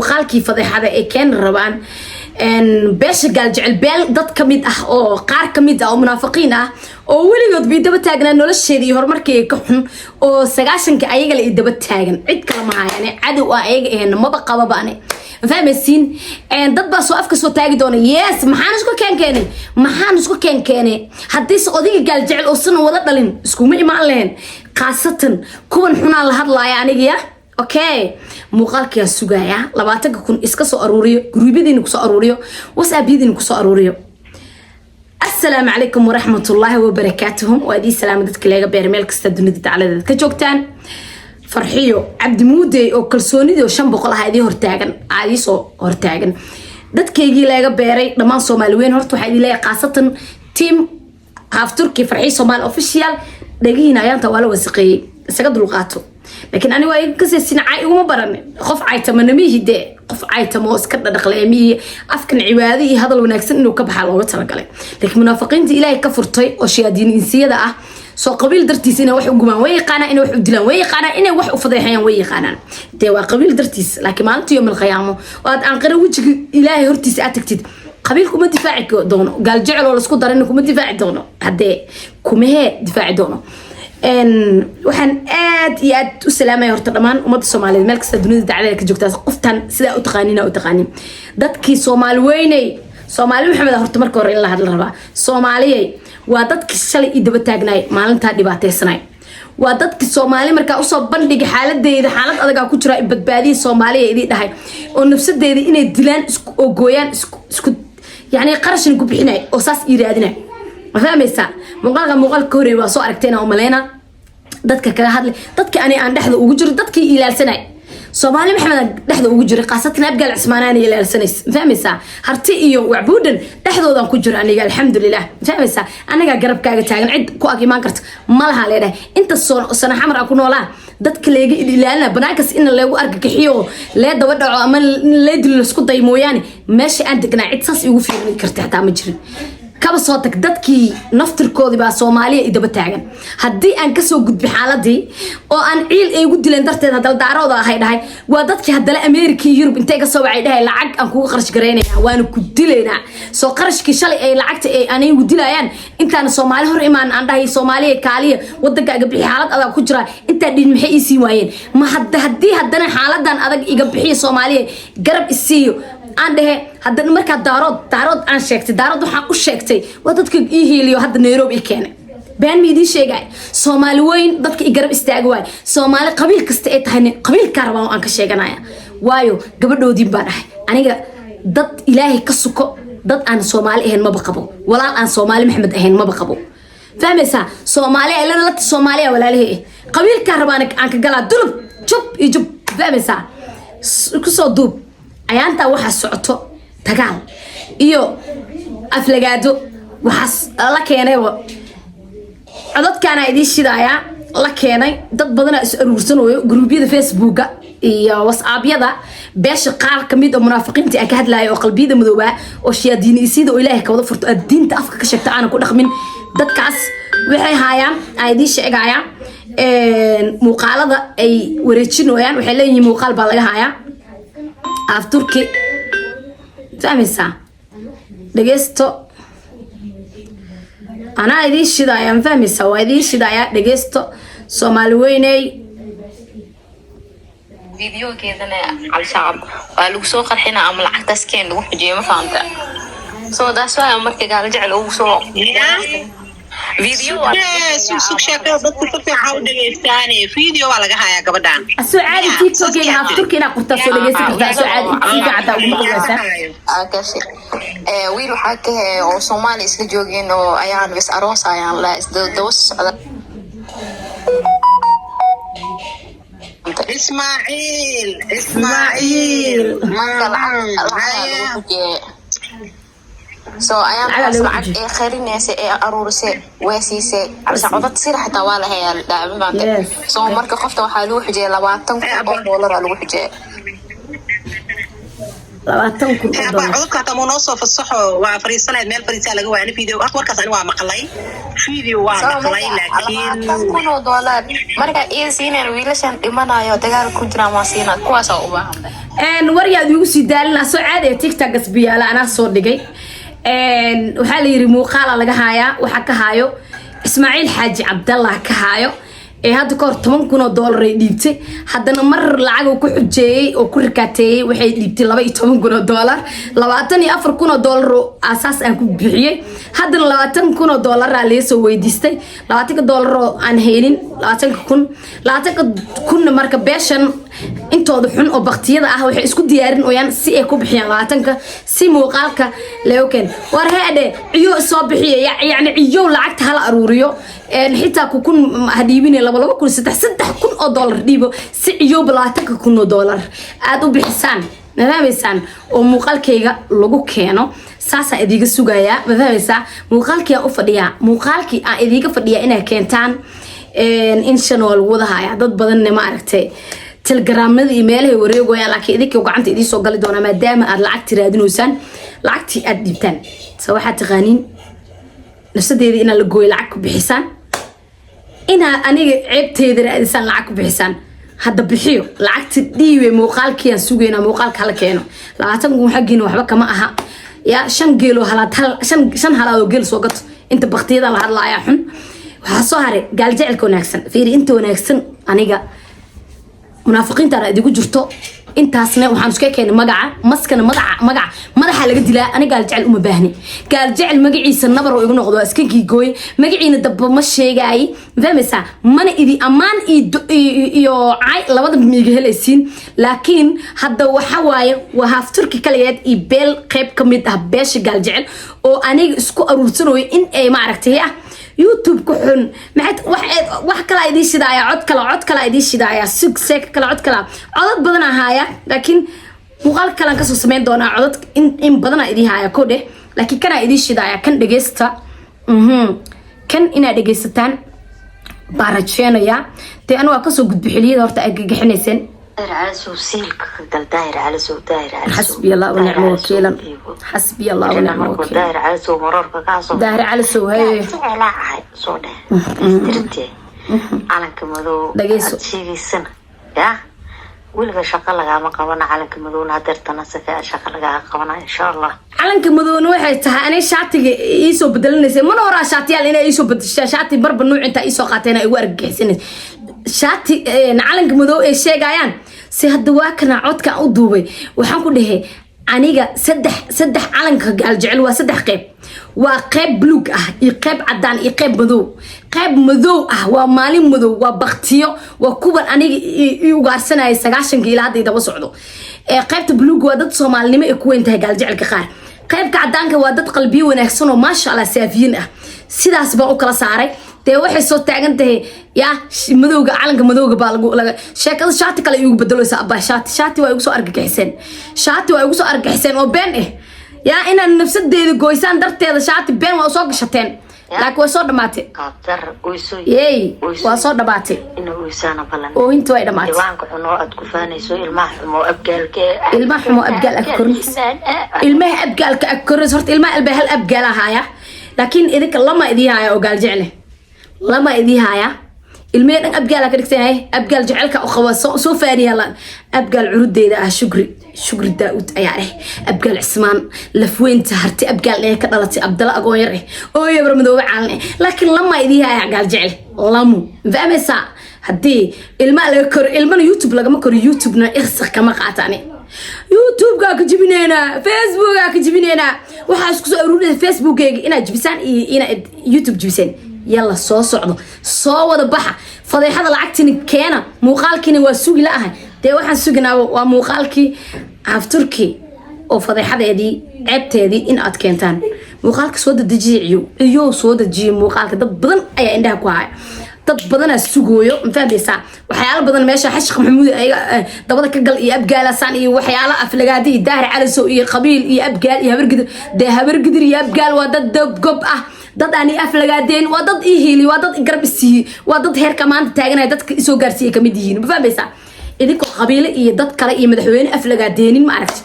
Muuqaalkii fadeexada ay keeni rabaan beesha Gaaljecel, beel dad ka mid ah oo qaar ka mid ah oo munaafiqiin ah oo weligood bay daba taagnaa nolosheeda iyo horumarkeyga ka xun oo 90-ka ayaga la i daba taagan. Cid kale ma hayane, cadow ah ayaga ahayna maba qababa ane, ma fahmaysiin? Dad baa soo afka soo taagi doona. Yes, maxaan isku keenkeenay? Maxaan isku keenkeenay? Haddiise odayga Gaaljecel oo sana wada dhalin iskuma imaan lahayn, khaasatan kuwan xunaan la hadlaaya anigiya. Okay, muuqaalkiyaa sugayaa. 20,000 iska soo aruuriyo, guruubyadiina kusoo aruuriyo, WhatsAppyadiina kusoo aruuriyo. Asalaamu calaykum waraxmatullaahi wabarakaatuhu. Waa idii salaama dadka leega beer meel kasta dunida dacladeed ka joogtaan. Farxiyo Cabdi Muudey oo kalsoonidii oo 500 ah idii hortaagan, aa idii soo hortaagan. Dadkaygii leega beeray, dhammaan Soomaali weyn, horta waxaa idin leeyahay, khaasatan team Haaf Turki, Farxiyo Soomaali Official, dhagihiina ayaanta waa la wasaqeeyey, isaga dulqaato. Laakiin aniga waa iga kasaysin, cay iguma baran. Qof caytama namihi dee, qof caytama oo iska dhadhaqleemihi. Afkan cibaado iyo hadal wanaagsan inuu ka baxaa looga talagalay. Laakiin munaafiqiinta Ilaahay ka furtay oo shayaadiin insiyada ah, soo qabiil dartiis inay wax u gumaan way yaqaanaan, inay wax u dilaan way yaqaanaan, inay wax u fadeexayaan way yaqaanaan. Dee waa qabiil dartiis. Laakiin maalinta yawmal qiyaamo oo aad aanqara wejiga Ilaahay hortiisa aad tagtid, qabiil kuma difaaci doono. Gaal jecel oo lasku darana kuma difaaci doono, haddee kumahee difaaci doono. Waxaan aad iyo aad u salaamaya horta dhammaan ummadda Soomaaliyeed meel kasta dunida dacdada ka joogtaa. Qoftan sidaa u taqaanina u taqaanin. Dadkii Soomaali weyney, Soomaali Maxamed, horta marka hore in la hadla rabaa. Soomaaliyey, waa dadkii shalay i daba taagnaay maalintaa dhibaateysanay. Waa dadkii Soomaali markaa usoo bandhiga xaaladeyda, xaalad adagaa ku jira, badbaadiya Soomaaliya idii dhahay, oo nafsadeeda inay dilaan oo gooyaan isku yacni qarashna ku bixinay oo saas ii raadinay. Ma fahmaysaa? Muuqaalka muuqaalka ka horreey waa soo aragteen oo maleyna dadka kaga hadlay, dadka ani aan dhexda ugu jiro, dadkii ilaalsanay Soomaali Maxamed dhexda ugu jiray, khaasatan Abgaal Cismaanaana ilaalsanays. Ma fahmaysaa? Harti iyo Wacbuudhan dhexdoodan ku jiro aniga, alxamdulilah. Ma fahmaysaa? Anagaa garabkaaga taagan, cid ku ag imaan karta malaha leedhahay. Inta sano Xamar aan ku noolaa, dadka leega ilaalina banaankas in leegu argagixiyo, lee daba dhaco ama in lee dilo laisku day mooyaane, meesha aan degnaa cid saas igu fiirin karta xataa ma jirin. Kaba soo tag, dadkii naftirkoodii baa Soomaaliya i daba taagan. Haddii aan kasoo gudbi xaaladii oo aan ciil ay igu dileen darteed haddala daarooda ahay dhahay, waa dadkii haddana America iyo Yurub intay kasoo wacay dhahay: "Lacag aan kugu qarash garaynaya, waana ku dilaynaa." Soo qarashkii shalay ay lacagta ay anigu dilayaan, intaan Soomaali hor imaan aan dhahay: "Soomaaliya kaaliya, wadanka iga bixi, xaalad adag ku jira," intaa dhiin maxay ii siin waayeen? Ma hadda haddii haddana xaaladan adag iga bixiya, Soomaaliya garab isiiyo aan dhehe, haddana markaa Daarood aan sheegtay, Daarood waxaan u sheegtay waa dadka ii hiiliyo hadda Nairobi i keenay. Been ma idiin sheegay? Soomaali weyn dadka i garab istaaga waay. Soomaali qabiil kasta ay tahay, qabiilkaa rabaan aan ka sheeganaya, waayo gabadhoodiin baan ahay aniga. Dad Ilaahay ka suko, dad aan Soomaali ahayn maba qabo, walaal aan Soomaali Maxamed ahayn maba qabo. Fahmaysaa? Soomaaliya lata Soomaaliya walaalahey eh, qabiilkaa rabaan aan ka galaa dulub jub iyo jub. Fahmaysaa? Kusoo duub, ayaantaa waxaa socoto dagaal iyo aflagaado. Waxaas la keenayba codadkaana idiin shidayaa la keenay. Dad badanaa is aruursanooyo gruubyada Facebooka iyo WhatsAppyada beesha qaar kamid oo munaafiqiinta aan ka hadlayo oo qalbiyada madoobaa oo shayaadiinisyada oo Ilaahay kawada furto, aad diinta afka ka sheegto aanan ku dhaqmin. Dadkaas waxay haayaan aan idiin sheegayaa muuqaalada ay wareejinooyaan. Waxay leeyihiin muuqaal baa laga hayaa Af Turki. Fahmaysaa? Dhegeysto, anaa idiin shidaaya. Ma fahmaysaa? Waa idiin shidayaa, dhegeysto Soomaali weyney. Videogeedana al-Shabaab waa lagu soo qarxina ama lacagtaas keen lagu xujiyo, ma fahamta? So that's why marka Gaala Jecel ugu soo video. Sug, sug, sheekada dadku si fiican u dhegeystaane. Video waa laga hayaa gabadhan. Asoo caadi TikTokeyga Haaf Turki inaad qortaa soo dhegeysan kartaa. Asoo caadi si fiican taa ugu maqlaysaa. Kashi wiil waxaa ka he oo Soomaali isla joogeen oo ayaan is aroos ayaan la isdaba socda. Ismaaciil, Ismaaciil. Marka lacag lacagaa lagu xujiyey, so ayaan Lacagaa taas lagu lacag xujiyey. ee qarinaysa ee aruurisay way siisay cabse codad sira xitaa waa la hayaa dhaama maanta. So marka qofta waxaa lagu xujiyey $20,000 aa lagu xujiyey. 20,000 oo dollar. Codadka hataa muu noo soo fasaxo? Waa fariisanayd, meel fariisaa laga waani. Video horta warkaas ani waa maqlay, video waa so maqlay marka laakiin $20,000 marka ii siineen wiilashan dhimanayo dagaal ku jiraan waa siinaa, kuwaasaa u baahan. Waryaad igu sii daalina soo caadaya. TikTok gasbiyaala anaa soo dhigay. Waxaa la yiri muuqaala laga haayaa, waxaa ka haayo Ismaaciil Xaaji Cabdallah ka haayo ee hadda ka hor $10,000 ay dhiibtay. Haddana mar lacag ku xujeeyey oo ku rikaateeyey, waxay dhiibtay $12,000. $24,000 oo aasaas aan ku bixiyey, haddana $20,000 aa laga soo weydiistay. 20-ka dollar oo aan haynin, 20-ka kun, 20-ka kunna marka beeshan intooda xun oo baktiyada ah waxay isku diyaarin oyaan si ay ku bixiyaan 20-ka si muuqaalka loo keen. War heedhe, ciyo soo bixiya, yacni ciyow lacagta hala aruuriyo. Xitaa ku kun ha dhiibine, laba laba kun, saddex saddex kun oo dollar dhiibo si ciyowba $20,000 aad u bixisaan. Ma fahmaysaan? Oo muuqaalkayga lagu keeno, saasaa idiga sugayaa. Ma fahmaysaa? Muuqaalkii aan u fadhiyaa, muuqaalkii aan idiga fadhiyaa inaa keentaan. In shan waa lagu wada hayaa, dad badanna ma aragtay Telegramada iyo meelahay wareegayaan, laakiin idinka gacanta idiin soo gali doonaa maadaama aad lacagti raadinaysaan, lacagtii aad dhiibtaan. So waxaad taqaaniin nafsadeedii inaad la gooyo, lacag ku bixisaan, inaad aniga ceebteeda raadisaan, lacag ku bixisaan. Hadda bixiyo lacagta, dhiibe. Muuqaalkiiyaan sugaynaa, muuqaalka hala keeno. 20,000 xaggiina waxba kama aha. Ya shan geeloo halaad, hal shan, shan halaad oo geel soo gato. Inta baktiyadan la hadlaayaa xun. Waxaa soo haray gaaljecelka wanaagsan. Fiiri, inta wanaagsan aniga munaafiqiintaana idigu jirto. Intaasna waxaan iska keenay magaca maskana, madaca, magaca madaxa laga dilaa. Ani Gaaljecel uma baahni. Gaaljecel magaciisa nabar oo igu noqdo, waa iskankii gooye. Magaciina damba ma sheegaay. Ma fahmaysaa? Mana idi ammaan iyo cay labadaba miiga helaysiin. Laakiin hadda waxa waaye waa haaf Turki kaligeed iyo beel qayb ka mid ah beesha Gaaljecel oo aniga isku aruursanayo in ay maaragtay ah YouTube ku xun. Maxay wax kala idiin shidaaya? Cod kale, cod kala idiin shidaaya. Sug, seek kale, cod kala, codad badan ahaaya, laakiin muuqaal kalan kasoo sameyn doonaa. Codad in badanaa idiin haaya ko dheh, laakiin kanaa idiin shidaaya. Kan dhegeysta. Kan inaad dhegeysataan baa rajeenayaa. Dee anu waa kasoo gudbi xiliyada horta ay gagixinayseen. Daahir Calasow siilka ka gal, Daahir Calasow, Daahir Calasow. Xasbiya Allah wa nicma wakiilan, xasbiya Allah wa nicma markuu wakiilan. Daahir Calasow maroorka kaasoo Daahir Calasow, haye. Jecelaahay soo dheh tirintee calanka madow. Dhageyso. Aad sheegaysana ya weliga shaqo lagaama qabana calanka madowna, hadeertana si fiican shaqo lagaaga qabana, insha Allah. Calanka madowna waxay tahay anay shaatiga iisoo bedelinaysa. Mana horaa shaatiyaal inay iisoo bedeshaa, shaati marba nuuc intaa iisoo qaateen ay igu argagixinaysa. Shaati calanka madow ay sheegayaan si hadda waa kana codka aan u duubay. Waxaan ku dhahay aniga saddex saddex calanka Gaaljecel waa saddex qeyb: waa qeyb buluug ah iyo qeyb cadaan iyo qeyb madow. Qeyb madow ah waa maalin madow, waa baktiyo, waa kuwan aniga i ugaarsanaya 90-ka ilaa hadda daba socdo. Qaybta buluug waa dad Soomaalinimo ay ku weyn tahay, Gaaljecelka qaar. Qaybka cadaanka waa dad qalbiyo wanaagsan oo maasha Allah saafiyiin ah. Sidaas baan u kala saaray. Dee waxay soo taagan tahay ya madowga, calanka madowga baa lagu laga sheekada. Shaati kale igu bedeloysa abaa. Shaati, shaati waa igu soo argagixiseen, shaati waa igu soo argagixiseen oo been ah. Yaa inaad nafsadeeda goysaan darteeda shaati been waa soo gashateen, laakiin waa soo dhamaatay. Qaabdar oyso. Yeey, waa soo dhamaatay. Ina oysaana balan. Oohinta way dhamaatay. Diiwaanka xun oo aad ku faanayso, ilmaha xumo abgaalka. Ilmaha xumo abgaal ag korinaysa, ilmaha abgaalka ag korinaysa. Horta ilmaha alba hal abgaal ahaaya, laakiin idinka lama idii haya oo gaal jecle lama idii haya. Ilmihii dhan abgaala ka dhigtan yahay, abgaal jecelka u qaba soo faaniya. Abgaal curudeeda ah, Shukri, Shukri Daauud ayaa dheh. Abgaal Cismaan lafweynta harti abgaal ee ka dhalatay, Abdala agoon yar eh oo yabar madoobe caalan eh, laakiin lama idii haya gaal jecel lamu. Fahmaysaa? Haddii ilmaha laga koro, ilmana YouTube lagama koro, YouTubena irsaq kama qaatani. YouTubekaa ka jibinaynaa, Facebookaa ka jibinaynaa. Waxaa isku soo aruurinaya Facebookeyga inaad jibisaan iyo inaad YouTube jibiseen. Yalla, soo socdo, soo wada baxa fadeexada. Lacagtiina keena, muuqaalkiina waa sugi la ahay. Dee waxaan suginaa waa muuqaalkii Hafturki oo fadeexadeedii, ceebteedii in aad keentaan. Muuqaalka soo dedejiya, ciyo ciyo soo dejiya muuqaalka. Dad badan ayaa indhaha ku haya, dad badanaa sugooyo. Ma fahmaysaa? Waxyaalo badan meesha Xashaq Maxamuud ayaga dabada ka gal iyo abgaalasaan iyo waxyaalo aflagaadi iyo Daahir Calisow iyo qabiil iyo abgaal iyo Habargidir. Dee Habargidir iyo abgaal waa dad gob ah, dad aan i aflagaadeen, waa dad ii hiili, waa dad i garab isiiyey, waa dad heerka maanta taaganaya dadka isoo gaarsiiyay kamid yihiin. Ma fahmaysaa? Idinkoo qabiile iyo dad kale iyo madaxweyne aflagaadeenin, ma aragti.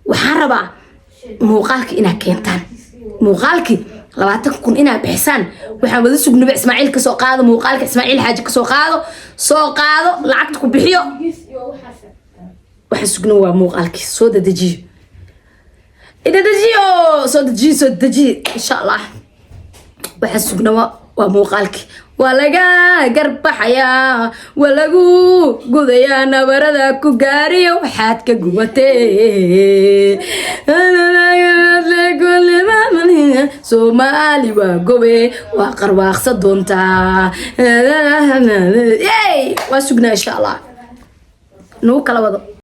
Waxaan rabaa muuqaalka inaad keentaan, muuqaalkii 20,000 inaad bixisaan. Waxaan wada sugnaba Ismaaciil kasoo qaado muuqaalka, Ismaaciil Xaaji kasoo qaado, soo qaado, lacagta ku bixiyo. Waxaan sugna waa muuqaalkii. Soo dadejiyo, idedejiyo, soo dejiyo, soo dejiyo, insha Allah. Waxaan sugna waa muuqaalkii. Waa laga garbaxayaa, waa lagu gudayaa nabarada ku gaariyo waxaad ka gubatee. Soomaali waa gobe, waa qarwaaqsa doontaa. Yey, waa sugnaa, insha Allah, nagu kala wado.